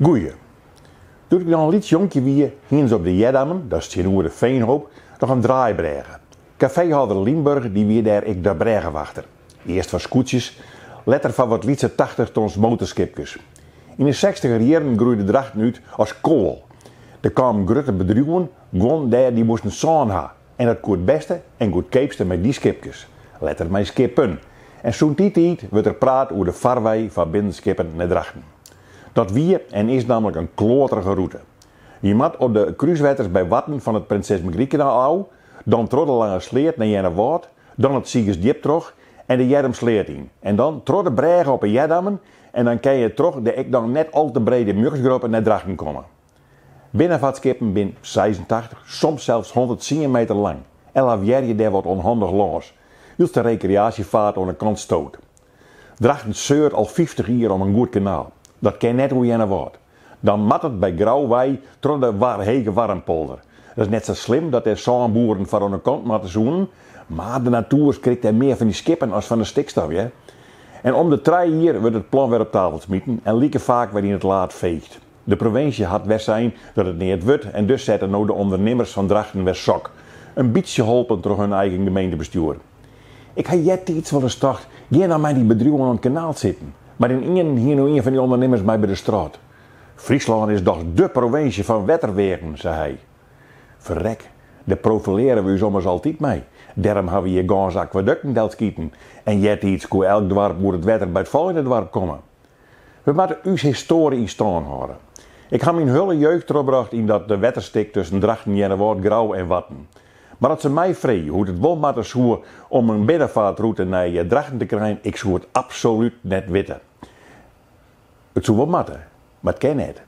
Goeie. Doe't ik noch in lyts jonkje wie, hiene se op de Headammen, dat is tsjinoer de Veenhoop, noch in draaibrêge. Kafeehâlder Liemburg dy wie dêr ek de brêgewachter. Earst foar skûtsjes, letter foar wat lytse tachtichtons motorskipkes. Yn de sechstiger jierren groeide Drachten út as koal. Der kamen grutte bedriuwen, guon dêr dy moasten sân ha en dat koe it bêste en goedkeapste mei dy skipkes, letter mei skippen. En sûnt dy tiid wurdt der praat oer de farwei foar binnenskippen nei Drachten. Dat wie en is nammentlik in kloaterige rûte. Je moat op de krúswetters by Warten fan it Prinses Margrietkanaal ôf, dan troch de Lange Sleat nei Earnewâld, dan it Siegersdjip troch en de Earmsleat yn. En dan troch de brêge op 'e Headammen en dan kin je troch de ek noch net al te brede Mjuksgroppe nei Drachten komme. Binnenfartskippen bin 86, soms sels 110 meter lang en lavearje dêr wat ûnhandich lâns, wylst de rekreaasjefaart oan 'e kant stoot. Drachten seurt al 50 jier om in goed kanaal. Dat kin net oer Earnewâld. Dan moat it by Grou wei troch de Hege Warrenpolder. Dat is net sa slim dat dêr sânboeren foar oan 'e kant moatte soenen, mar de natoer skrikt dêr mear fan dy skippen as fan de stikstof, hear. En om de trije jier wurdt it plan wer op tafel smiten en like faak wer yn it laad feegd. De provinsje hat wer sein dat it neat wurdt en dus sette no de ûndernimmers fan Drachten wer sok. In bytsje holpen troch hun eigen gemeentebestjoer. Ik ha eartiids wolris tocht, gean dan mei dy bedriuwen oan it kanaal sitten. Mar ynienen hie no ien fan dy ûndernimmers my by de strôt. Fryslân is dochs dé provinsje fan wetterwegen, sei hy. Ferrek, dêr profilearje we ús ommers altyd mei. Dêrom hawwe we hjir gâns akwadukten delskiten en eartiids koe elk doarp oer it wetter by it folgjende doarp komme. We moatte ús histoarje yn stân hâlde. Ik ha myn hiele jeugd trochbrocht yn dat wetterstik tusken Drachten, Earnewâld, Grou en Warten. Mar as se my freegje hoe't it wol moatte soe om in binnenfaartrûte nei Drachten te krijen, ik soe it absolút net witte. It soe wol moatte, mar it kin net.